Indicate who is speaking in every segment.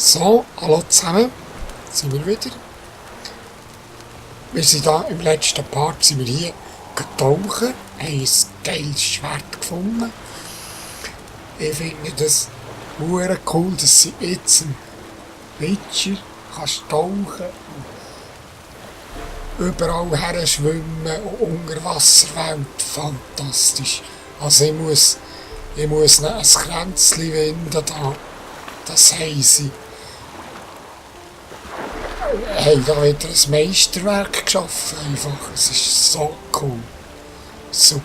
Speaker 1: So, hallo zusammen, sind wir wieder. Wir sind da im letzten Part sind wir hier getauchen, haben ein geiles Schwert gefunden. Ich finde das hure cool, dass sie jetzt im Witcher kannst tauchen, überall her schwimmen und Unterwasserwelt, fantastisch. Also ich muss noch ein Kränzchen winden da, das haben sie. Haben da wieder ein Meisterwerk geschaffen, einfach. Es ist so cool. Super.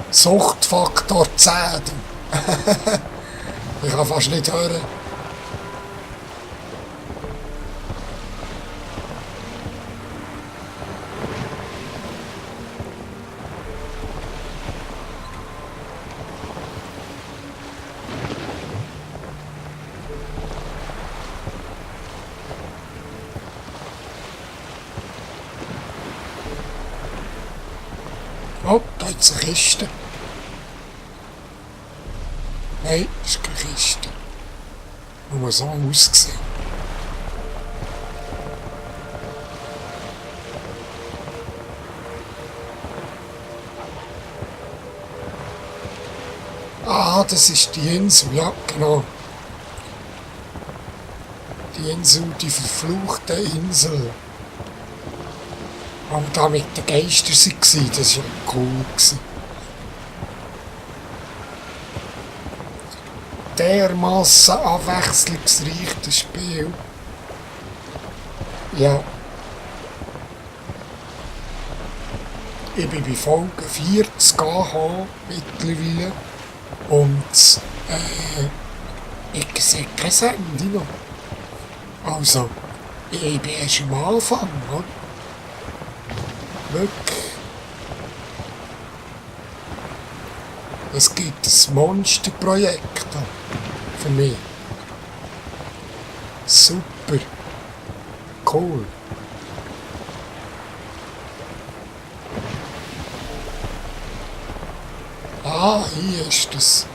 Speaker 1: Suchtfaktor 10. Ich kann fast nicht hören. Oh, da ist eine Kiste. Nein, das ist keine Kiste. Nur so ausgesehen. Ah, das ist die Insel, ja, genau. Die Insel, die verfluchte Insel. Aber da mit den Geistern waren, das war ja cool. Dermassen abwechslungsreich, das Spiel. Ja. Ich bin bei Folge 40 angekommen mittlerweile. Und ich sehe kein Ende noch. Also, ich bin erst am Anfang, oder? Wirklich. Es gibt ein Monsterprojekt für mich. Super. Cool. Ah, hier ist es.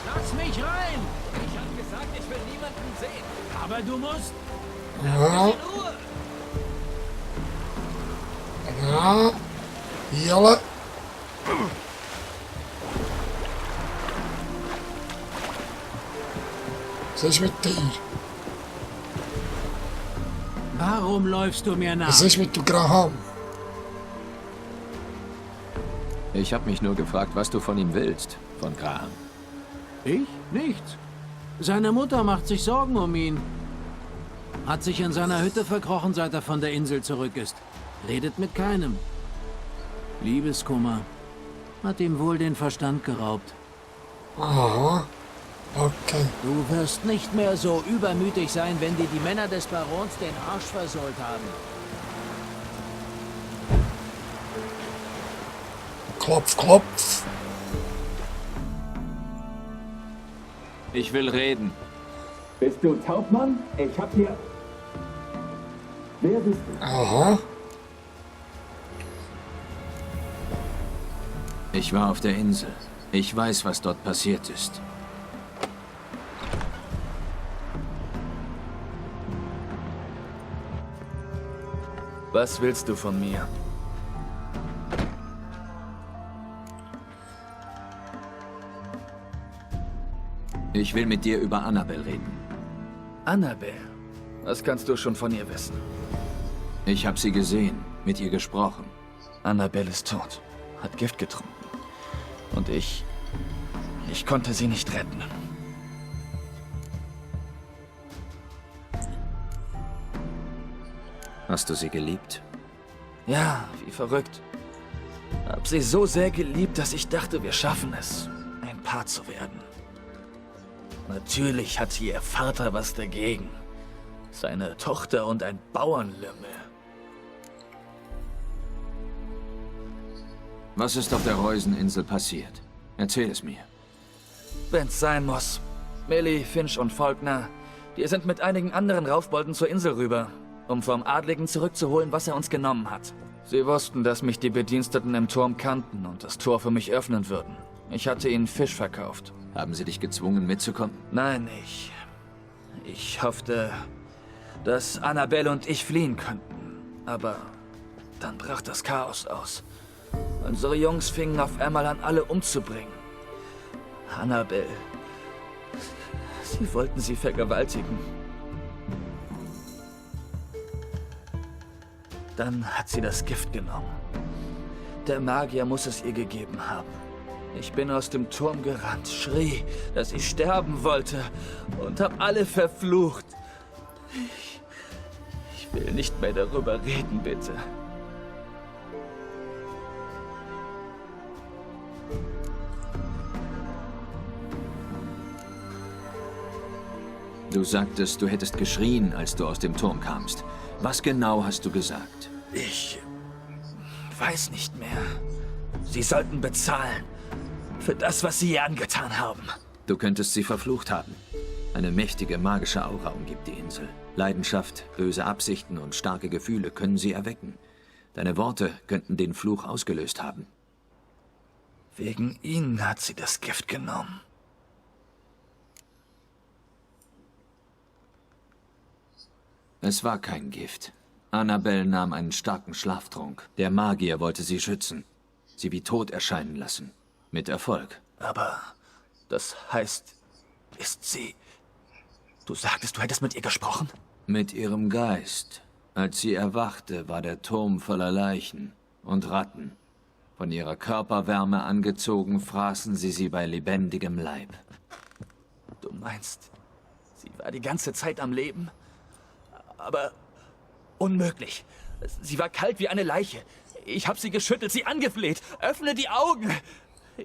Speaker 2: Lass mich rein! Ich hab gesagt, ich will niemanden sehen. Aber du musst.
Speaker 1: Ja,
Speaker 2: In Ruhe!
Speaker 1: ja. Hier. Was ist mit dir?
Speaker 2: Warum läufst du mir nach?
Speaker 1: Was ist mit du Graham?
Speaker 3: Ich habe mich nur gefragt, was du von ihm willst, von Graham.
Speaker 2: Ich? Nichts. Seine Mutter macht sich Sorgen um ihn. Hat sich in seiner Hütte verkrochen, seit er von der Insel zurück ist. Redet mit keinem. Liebeskummer. Hat ihm wohl den Verstand geraubt.
Speaker 1: Aha. Okay.
Speaker 2: Du wirst nicht mehr so übermütig sein, wenn dir die Männer des Barons den Arsch versohlt haben.
Speaker 1: Klopf, klopf.
Speaker 3: Ich will reden.
Speaker 4: Bist du taub, Mann? Ich hab hier... Wer bist du?
Speaker 1: Aha.
Speaker 3: Ich war auf der Insel. Ich weiß, was dort passiert ist.
Speaker 4: Was willst du von mir?
Speaker 3: Ich will mit dir über Annabel reden.
Speaker 4: Annabelle. Was kannst du schon von ihr wissen?
Speaker 3: Ich habe sie gesehen, mit ihr gesprochen.
Speaker 4: Annabelle ist tot. Hat Gift getrunken. Und ich konnte sie nicht retten.
Speaker 3: Hast du sie geliebt?
Speaker 4: Ja, wie verrückt. Hab sie so sehr geliebt, dass ich dachte, wir schaffen es, ein Paar zu werden. Natürlich hatte ihr Vater was dagegen. Seine Tochter und ein Bauernlümmel.
Speaker 3: Was ist auf der Reuseninsel passiert? Erzähl es mir.
Speaker 4: Wenn's sein muss. Millie, Finch und Faulkner, Wir sind mit einigen anderen Raufbolden zur Insel rüber, um vom Adligen zurückzuholen, was er uns genommen hat. Sie wussten, dass mich die Bediensteten im Turm kannten und das Tor für mich öffnen würden. Ich hatte ihnen Fisch verkauft.
Speaker 3: Haben sie dich gezwungen, mitzukommen?
Speaker 4: Nein, ich hoffte, dass Annabelle und ich fliehen könnten. Aber dann brach das Chaos aus. Unsere Jungs fingen auf einmal an, alle umzubringen. Annabelle. Sie wollten sie vergewaltigen. Dann hat sie das Gift genommen. Der Magier muss es ihr gegeben haben. Ich bin aus dem Turm gerannt, schrie, dass ich sterben wollte und hab alle verflucht. Ich will nicht mehr darüber reden, bitte.
Speaker 3: Du sagtest, du hättest geschrien, als du aus dem Turm kamst. Was genau hast du gesagt?
Speaker 4: Ich weiß nicht mehr. Sie sollten bezahlen für das, was sie ihr angetan haben.
Speaker 3: Du könntest sie verflucht haben. Eine mächtige magische Aura umgibt die Insel. Leidenschaft, böse Absichten und starke Gefühle können sie erwecken. Deine Worte könnten den Fluch ausgelöst haben.
Speaker 4: Wegen ihnen hat sie das Gift genommen.
Speaker 3: Es war kein Gift. Annabelle nahm einen starken Schlaftrunk. Der Magier wollte sie schützen, sie wie tot erscheinen lassen. Mit Erfolg.
Speaker 4: Aber das heißt, ist sie... Du sagtest, du hättest mit ihr gesprochen?
Speaker 3: Mit ihrem Geist. Als sie erwachte, war der Turm voller Leichen und Ratten. Von ihrer Körperwärme angezogen, fraßen sie bei lebendigem Leib.
Speaker 4: Du meinst, sie war die ganze Zeit am Leben? Aber unmöglich. Sie war kalt wie eine Leiche. Ich habe sie geschüttelt, sie angefleht. Öffne die Augen!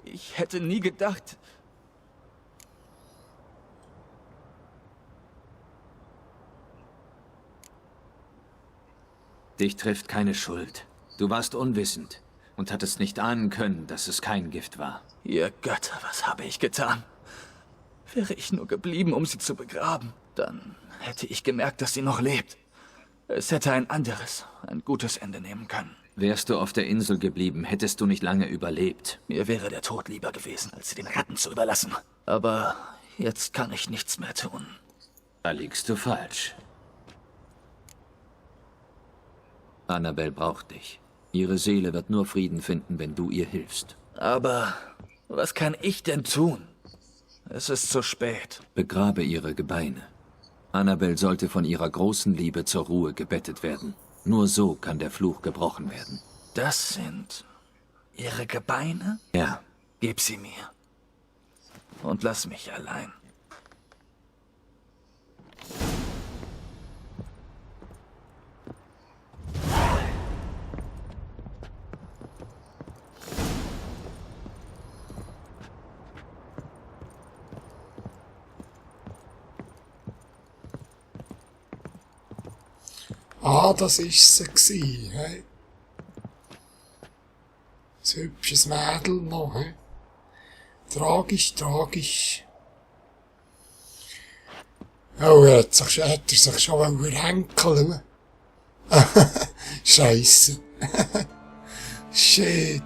Speaker 4: Ich hätte nie gedacht...
Speaker 3: Dich trifft keine Schuld. Du warst unwissend und hattest nicht ahnen können, dass es kein Gift war.
Speaker 4: Ihr Götter, was habe ich getan? Wäre ich nur geblieben, um sie zu begraben, dann hätte ich gemerkt, dass sie noch lebt. Es hätte ein anderes, ein gutes Ende nehmen können.
Speaker 3: Wärst du auf der Insel geblieben, hättest du nicht lange überlebt.
Speaker 4: Mir wäre der Tod lieber gewesen, als sie den Ratten zu überlassen. Aber jetzt kann ich nichts mehr tun.
Speaker 3: Da liegst du falsch. Annabelle braucht dich. Ihre Seele wird nur Frieden finden, wenn du ihr hilfst.
Speaker 4: Aber was kann ich denn tun? Es ist zu spät.
Speaker 3: Begrabe ihre Gebeine. Annabelle sollte von ihrer großen Liebe zur Ruhe gebettet werden. Nur so kann der Fluch gebrochen werden.
Speaker 4: Das sind ihre Gebeine?
Speaker 3: Ja.
Speaker 4: Gib sie mir. Und lass mich allein.
Speaker 1: Ah, das ist sie, hä? Ein hübsches Mädel noch, hä? Tragisch, tragisch. Oh, hat er sich schon henkeln. Scheisse. Shit.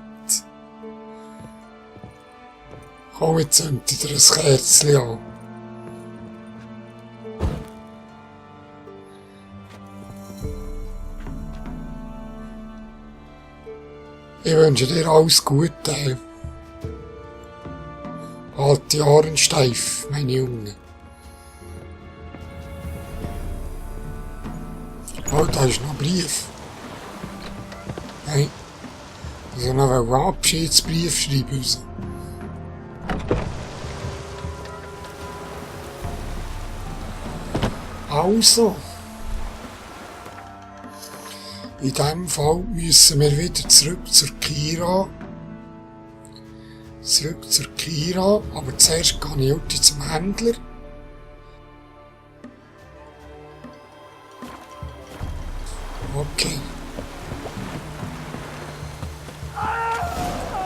Speaker 1: Komm, jetzt zündet dir ein Kerzchen an. Ich wünsche dir alles Gute. Halt die Ohren steif, mein Junge. Oh, da ist noch ein Brief. Hey, ich soll noch einen Abschiedsbrief schreiben. Also. In diesem Fall müssen wir wieder zurück zur Kira. Aber zuerst gehe ich heute zum Händler. Okay.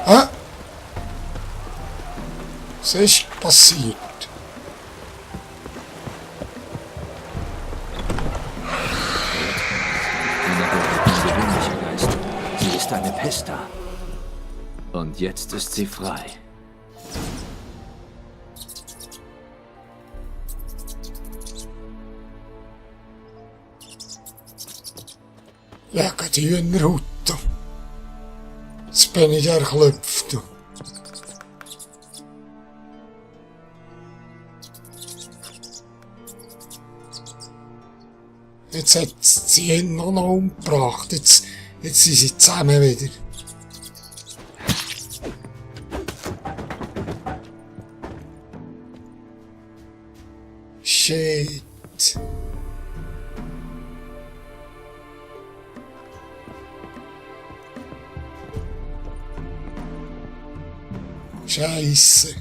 Speaker 1: Hä? Was ist passiert?
Speaker 2: Hester.
Speaker 3: Und jetzt ist sie frei.
Speaker 1: Legen die Hühnerhaut. Jetzt bin ich erklüpft. Jetzt hat sie ihn noch umgebracht. Jetzt sind sie zusammen wieder. Shit. Scheiße.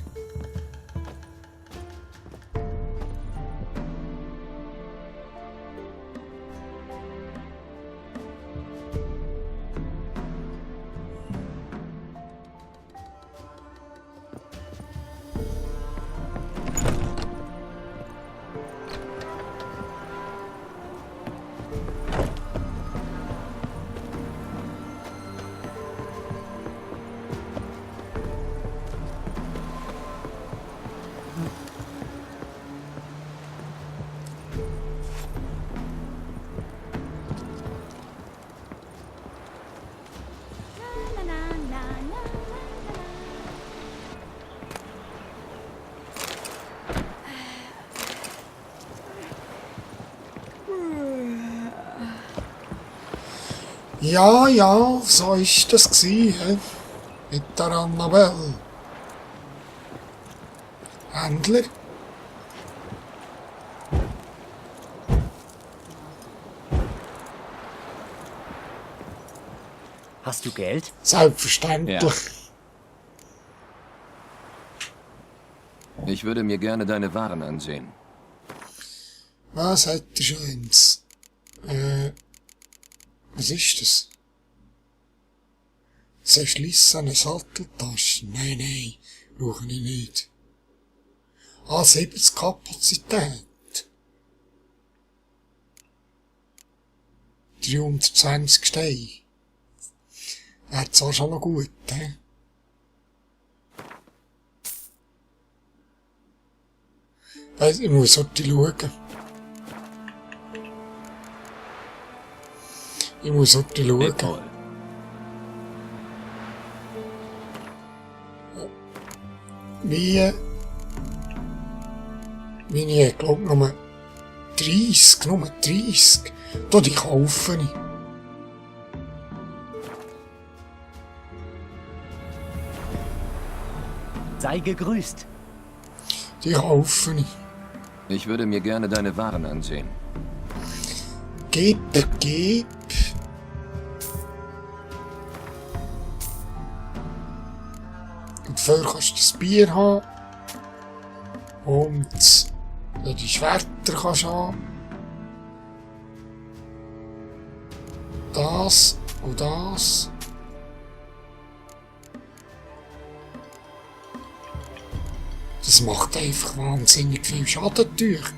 Speaker 1: Ja, ja, so ist das gsi, mit der Annabelle. Händler?
Speaker 5: Hast du Geld?
Speaker 1: Selbstverständlich.
Speaker 3: Ja. Ich würde mir gerne deine Waren ansehen.
Speaker 1: Was hat er schon eins? Was ist das? Zerschlissene Satteltaschen? Nein, brauche ich nicht. 70 Kapazität. 320 Steine. Wäre zwar schon noch gut, hä? Ich muss heute schauen. Ich muss heute schauen.
Speaker 3: Nicole.
Speaker 1: Wie ich glaube, nur 30. Da die kaufe ich.
Speaker 5: Sei gegrüßt.
Speaker 1: Die kaufe ich.
Speaker 3: Ich würde mir gerne deine Waren ansehen.
Speaker 1: Gib. Und dafür kannst du das Bier haben. Und die Schwerter kannst du haben. Das und das. Das macht einfach wahnsinnig viel Schaden durch.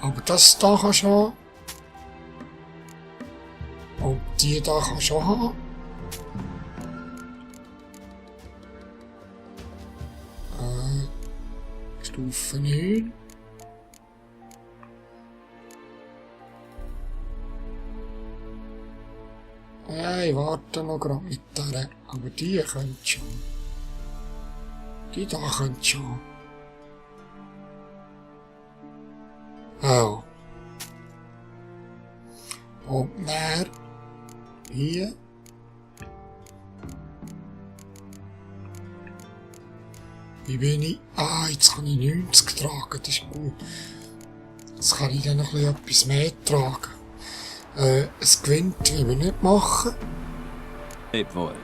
Speaker 1: Aber das da kannst du haben. Und die da kannst du haben. Stufe 9. Ja, ich warte noch gerade mit der. Aber die könnt schon. Die da könnt schon. Oh. Und dann hier. Wie bin ich? Jetzt kann ich 90 tragen, das ist gut. Jetzt kann ich dann noch etwas mehr tragen. Es gewinnt, will wir nicht machen.
Speaker 3: Leb wohl.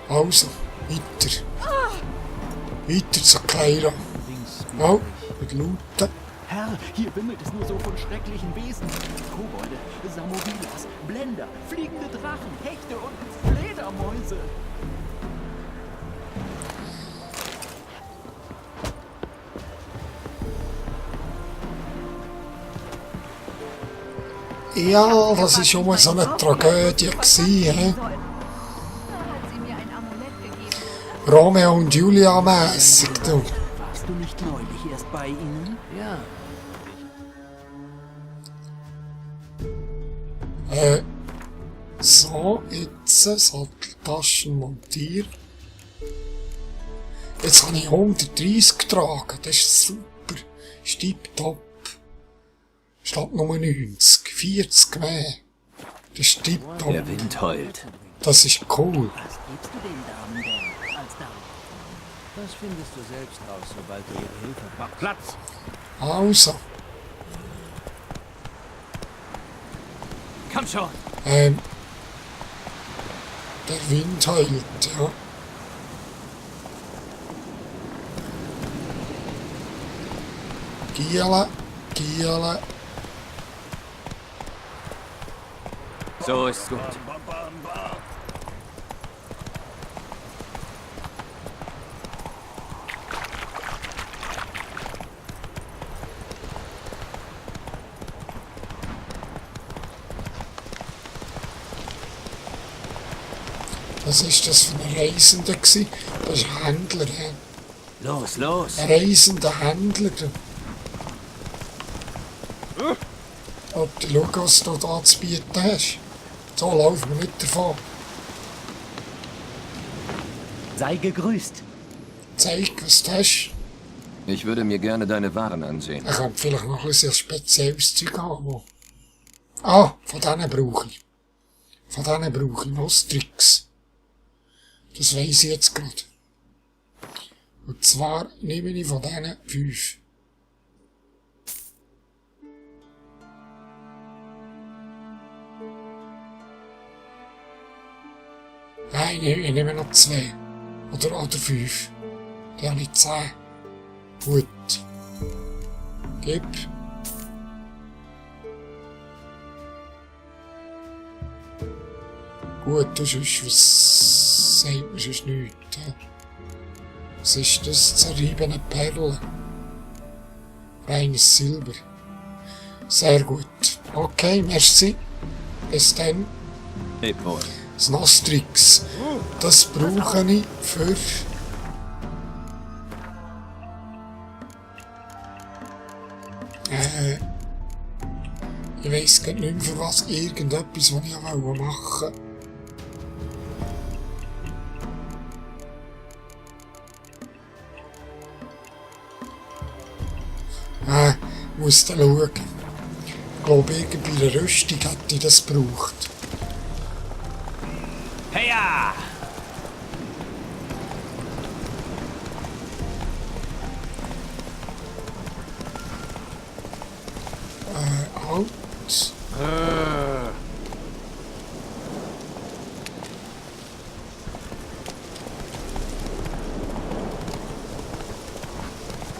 Speaker 1: Also, weiter. Weiter zu Keira. Oh, mit Lauten.
Speaker 5: Herr, hier wimmelt es nur so von schrecklichen Wesen. Kobolde, Samovilas, Blender, fliegende Drachen, Hechte und Fledermäuse.
Speaker 1: Ja, das war schon mal so eine Tragödie gewesen, he?
Speaker 6: Da hat sie mir ein Amulett gegeben.
Speaker 1: Romeo und Julia mässig, du.
Speaker 5: Warst du nicht neulich erst bei ihnen?
Speaker 2: Ja,
Speaker 1: So, jetzt Satteltaschen montieren. Jetzt habe ich 130 getragen, das ist super. Ist tipptopp. Statt nur 90, 40 mehr. Das ist tipptopp.
Speaker 3: Der Wind heult.
Speaker 1: Das ist cool.
Speaker 5: Was gibst du den Damen denn als Dank?
Speaker 2: das findest du selbst raus, sobald du ihre Hilfe brauchst.
Speaker 4: Platz!
Speaker 1: Also,
Speaker 4: Komm schon!
Speaker 1: der Wind heult, ja. Giele, Giele.
Speaker 3: So ist's gut.
Speaker 1: Was ist das für ein Reisender gewesen? Das ist ein Händler, ja.
Speaker 3: Los, los.
Speaker 1: Ein reisender Händler. Und schau, was du da zu bieten hast. So laufen wir nicht davon.
Speaker 5: Sei gegrüßt.
Speaker 1: Zeig, was du hast.
Speaker 3: Ich würde mir gerne deine Waren ansehen.
Speaker 1: Ich könnte vielleicht noch ein sehr spezielles Zeug haben. Ah, von denen brauche ich. Von denen brauche ich Nostrix. Das weiss ich jetzt gerade. Und zwar nehme ich von denen 5. Nein, ich nehme noch 2. Oder 5. Die habe ich 10. Gut. Gib. Gut, das ist, was sagt man sonst nichts. Ja? Was ist das? Zerriebene Perle. Reines Silber. Sehr gut. Okay, merci. Bis dann.
Speaker 3: Leb wohl.
Speaker 1: Das Nostrix. Das brauche ich für... ich weiss gar nicht mehr für was. Irgendetwas, was ich machen wollte. Muss dann schauen. Ich glaube, irgendwie bei der Rüstung hätte ich das gebraucht.
Speaker 4: Heya!
Speaker 1: Halt.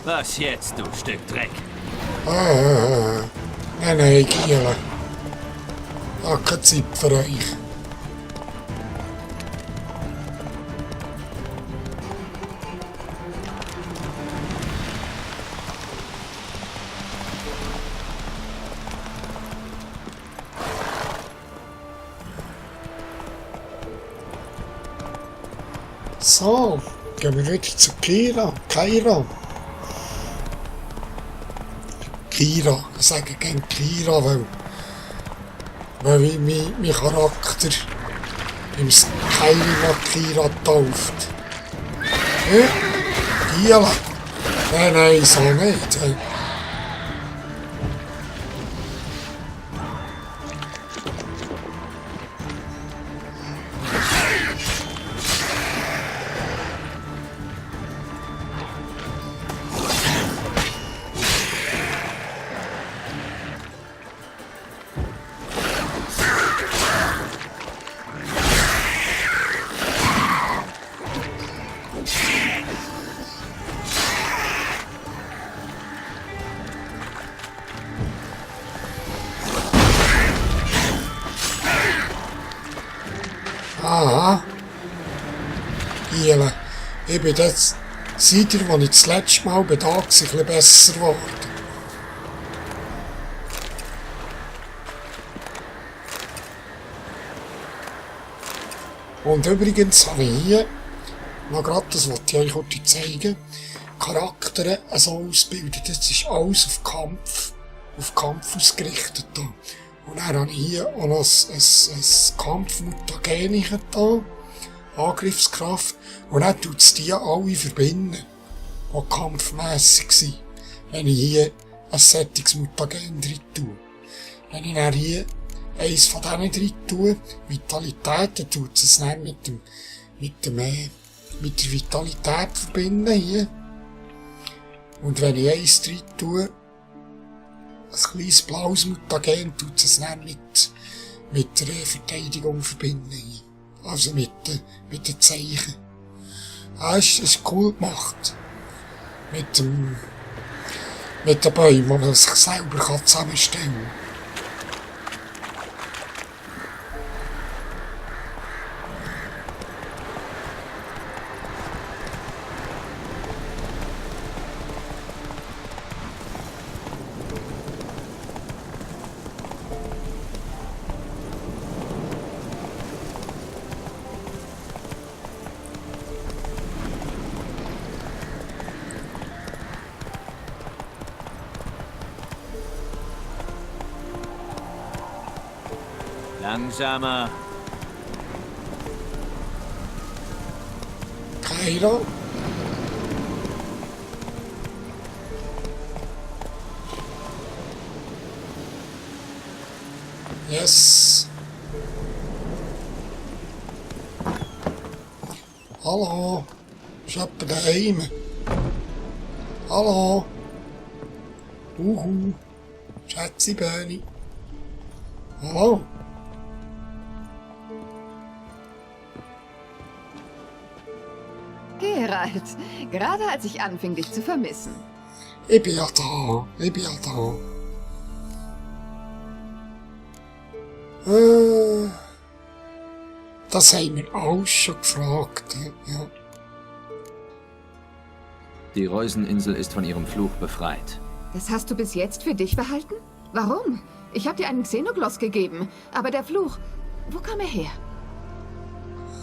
Speaker 3: Was jetzt, du Stück Dreck?
Speaker 1: Nein, Giele. Ich habe keine Zeit für euch. So, gehen wir wieder zu Kira. Kira, ich sage gerne Kira, weil wie mein Charakter im Skyrim Kira tauft. Giele? Nein, so nicht. Aha. Giele. Ich bin jetzt, seit ich das letzte Mal da war, ein bisschen besser geworden. Und übrigens habe ich hier noch gerade, das wollte ich euch heute zeigen, Charaktere so ausbilden. Das ist alles auf Kampf ausgerichtet da. Und dann habe ich hier auch noch ein Kampfmutagen da, Angriffskraft. Und dann tut es die alle verbinden, die kampfmässig sind. Wenn ich hier ein Sättigungsmutagen drin tue. Wenn ich dann hier eins von denen drin tue, Vitalität, dann tut es dann mit der Vitalität verbinden hier. Und wenn ich eins drin tue, ein kleines blaues Mutagen, tut es dann mit der Verteidigung verbinden hier. Also mit den Zeichen. Es ist cool gemacht. Mit den Bäumen, wo man sich selber zusammenstellen kann.
Speaker 3: Langsamer.
Speaker 1: Keiner. Yes. Hallo. Ist jemand daheim? Hallo. Schätze Böni. Hallo.
Speaker 7: Geralt, gerade als ich anfing, dich zu vermissen.
Speaker 1: Ich bin ja da. Das haben wir alles schon gefragt. Ja.
Speaker 3: Die Reuseninsel ist von ihrem Fluch befreit.
Speaker 7: Das hast du bis jetzt für dich behalten? Warum? Ich habe dir einen Xenogloss gegeben, aber der Fluch, wo kam er her?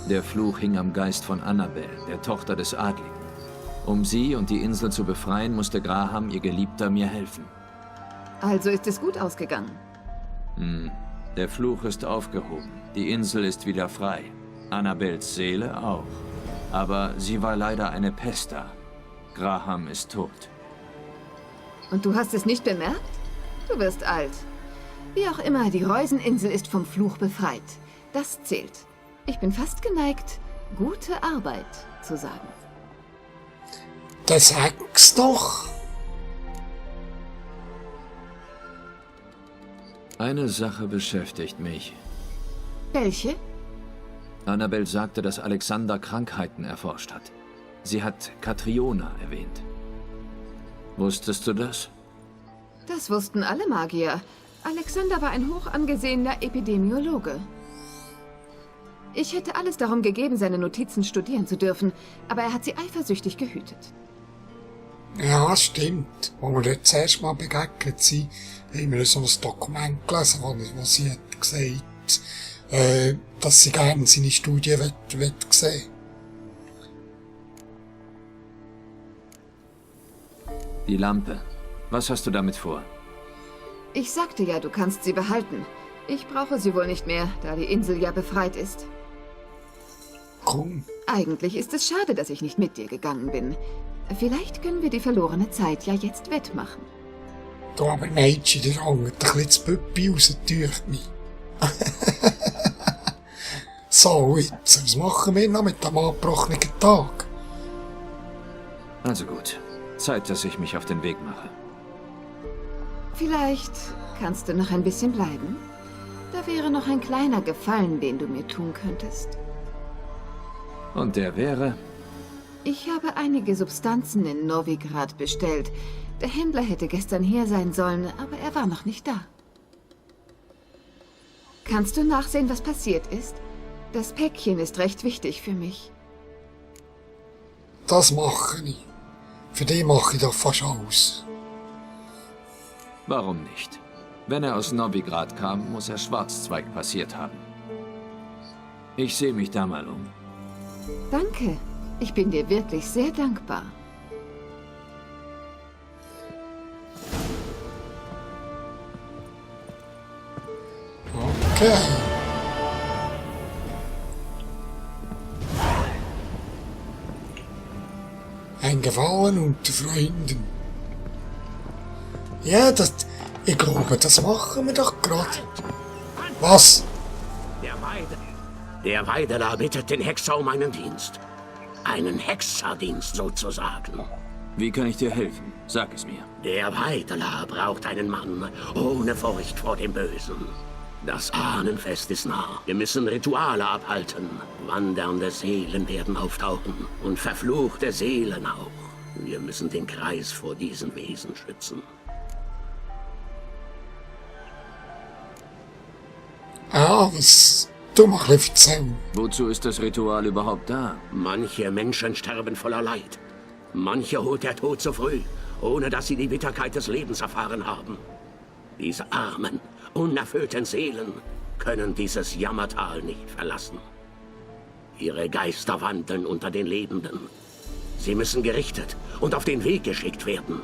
Speaker 3: Der Fluch hing am Geist von Annabel, der Tochter des Adligen. Um sie und die Insel zu befreien, musste Graham, ihr Geliebter, mir helfen.
Speaker 7: Also ist es gut ausgegangen.
Speaker 3: Der Fluch ist aufgehoben. Die Insel ist wieder frei. Annabels Seele auch. Aber sie war leider eine Pesta. Graham ist tot.
Speaker 7: Und du hast es nicht bemerkt? Du wirst alt. Wie auch immer, die Reuseninsel ist vom Fluch befreit. Das zählt. Ich bin fast geneigt, gute Arbeit zu sagen.
Speaker 1: Das sag's doch.
Speaker 3: Eine Sache beschäftigt mich.
Speaker 7: Welche?
Speaker 3: Annabel sagte, dass Alexander Krankheiten erforscht hat. Sie hat Katriona erwähnt. Wusstest du das?
Speaker 7: Das wussten alle Magier. Alexander war ein hoch angesehener Epidemiologe. Ich hätte alles darum gegeben, seine Notizen studieren zu dürfen, aber er hat sie eifersüchtig gehütet.
Speaker 1: Ja, stimmt. Als wir dort zuerst mal begegnet sind, haben wir so ein Dokument gelesen, wo sie hat gesagt, dass sie gerne seine Studie sehen.
Speaker 3: Die Lampe. Was hast du damit vor?
Speaker 7: Ich sagte ja, du kannst sie behalten. Ich brauche sie wohl nicht mehr, da die Insel ja befreit ist.
Speaker 1: Komm.
Speaker 7: Eigentlich ist es schade, dass ich nicht mit dir gegangen bin. Vielleicht können wir die verlorene Zeit ja jetzt wettmachen.
Speaker 1: Du aber Mädchen, der hängt ein bisschen das Püppi raus, tücht mich. So, jetzt, was machen wir noch mit dem abgebrochenen Tag?
Speaker 3: Also gut. Zeit, dass ich mich auf den Weg mache.
Speaker 7: Vielleicht kannst du noch ein bisschen bleiben. Da wäre noch ein kleiner Gefallen, den du mir tun könntest.
Speaker 3: Und der wäre?
Speaker 7: Ich habe einige Substanzen in Novigrad bestellt. Der Händler hätte gestern hier sein sollen, aber er war noch nicht da. Kannst du nachsehen, was passiert ist? Das Päckchen ist recht wichtig für mich.
Speaker 1: Das mache ich. Für den mache ich doch fast alles.
Speaker 3: Warum nicht? Wenn er aus Novigrad kam, muss er Schwarzzweig passiert haben. Ich sehe mich da mal um.
Speaker 7: Danke. Ich bin dir wirklich sehr dankbar.
Speaker 1: Okay. Ein Gefallen unter Freunden. Ja, ich glaube, das machen wir doch gerade. Was?
Speaker 8: Der Weideler bittet den Hexer um einen Dienst. Einen Hexerdienst sozusagen.
Speaker 3: Wie kann ich dir helfen? Sag es mir.
Speaker 8: Der Weideler braucht einen Mann ohne Furcht vor dem Bösen. Das Ahnenfest ist nah. Wir müssen Rituale abhalten. Wandernde Seelen werden auftauchen. Und verfluchte Seelen auch. Wir müssen den Kreis vor diesen Wesen schützen.
Speaker 1: Ah, was? Du mach ein bisschen erzählen.
Speaker 3: Wozu ist das Ritual überhaupt da?
Speaker 8: Manche Menschen sterben voller Leid. Manche holt der Tod zu früh, ohne dass sie die Bitterkeit des Lebens erfahren haben. Diese armen, unerfüllten Seelen können dieses Jammertal nicht verlassen. Ihre Geister wandeln unter den Lebenden. Sie müssen gerichtet und auf den Weg geschickt werden.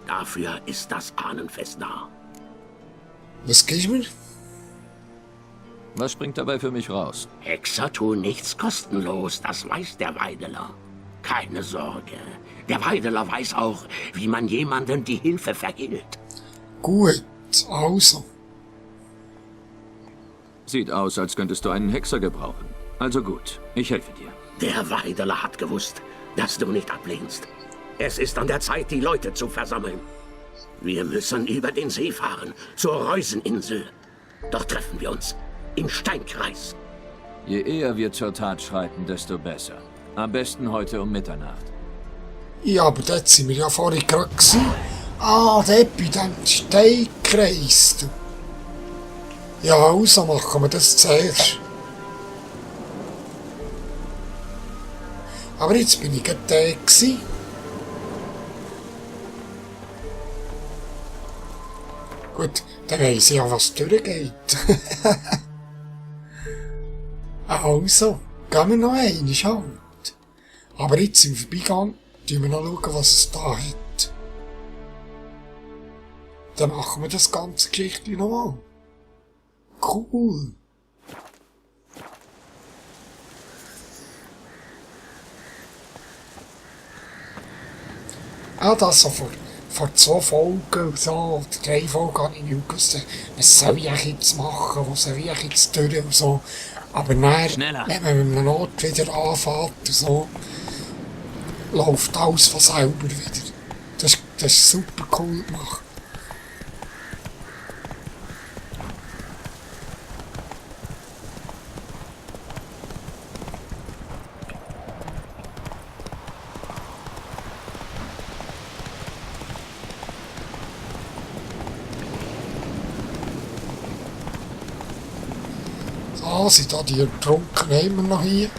Speaker 8: Dafür ist das Ahnenfest da.
Speaker 1: Was gibst du mir?
Speaker 3: Was springt dabei für mich raus?
Speaker 8: Hexer tun nichts kostenlos, das weiß der Weideler. Keine Sorge, der Weideler weiß auch, wie man jemandem die Hilfe vergilt.
Speaker 1: Gut, also.
Speaker 3: Sieht aus, als könntest du einen Hexer gebrauchen. Also gut, ich helfe dir.
Speaker 8: Der Weideler hat gewusst, dass du nicht ablehnst. Es ist an der Zeit, die Leute zu versammeln. Wir müssen über den See fahren, zur Reuseninsel. Dort treffen wir uns, im Steinkreis.
Speaker 3: Je eher wir zur Tat schreiten, desto besser. Am besten heute um Mitternacht.
Speaker 1: Ja, aber dort sind wir ja vorhin gerade gewesen. Ah, dort bei dem Steinkreis. Du. Ja, also machen wir das zuerst. Aber jetzt bin ich gerade da gewesen. Gut, dann weiss ich ja, was durchgeht. Also, gehen wir noch einmal halt. Aber jetzt im Vorbeigang schauen wir noch, was es da hat. Dann machen wir das ganze Geschichte nochmal. Cool. Ah, das so vor 2 Folgen, so, oder 3 Folgen habe ich nicht gewusst, was soll ich jetzt machen, wo soll ich jetzt durch und so. Aber dann,
Speaker 2: Schneller.
Speaker 1: wenn man mit einem Ort wieder anfängt und so, läuft alles von selber wieder. Das ist super cool gemacht. Ah, sind da die Ertrunkenen immer noch hier?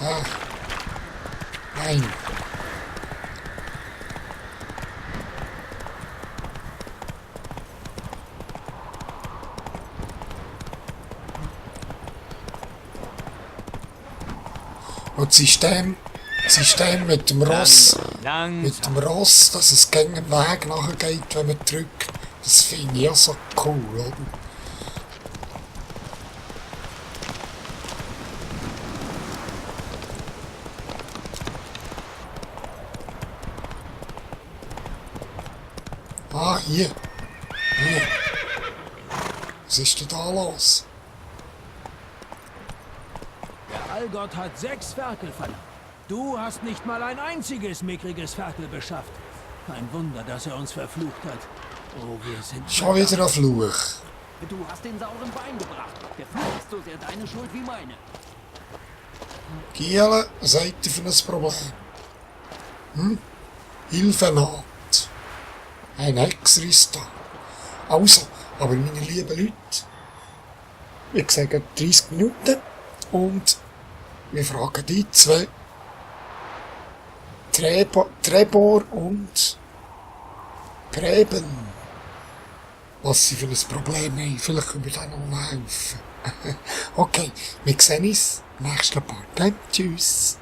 Speaker 1: Ah. Nein. Und das System mit dem Ross, dass es gegen den Weg nachher geht, wenn man drückt, das finde ich ja so cool, oder? Ah, hier. Hier. Was ist denn da los?
Speaker 2: Der Allgott hat 6 Ferkel verlangt. Du hast nicht mal ein einziges mickriges Ferkel beschafft. Kein Wunder, dass er uns verflucht hat. Oh, wir sind...
Speaker 1: Schon wieder ein Fluch.
Speaker 5: Du hast den sauren Wein gebracht. Der Fluch ist so sehr deine Schuld wie meine.
Speaker 1: Giele, was seid ihr für ein Problem? Hilfenaht. Ein Hexer ist da. Also, aber meine lieben Leute, wir sagen 30 Minuten und wir fragen die 2 Trebor und Preben. was sie für ein Problem haben. Vielleicht können wir da noch helfen. Okay, wir sehen uns im nächsten Part. Tschüss.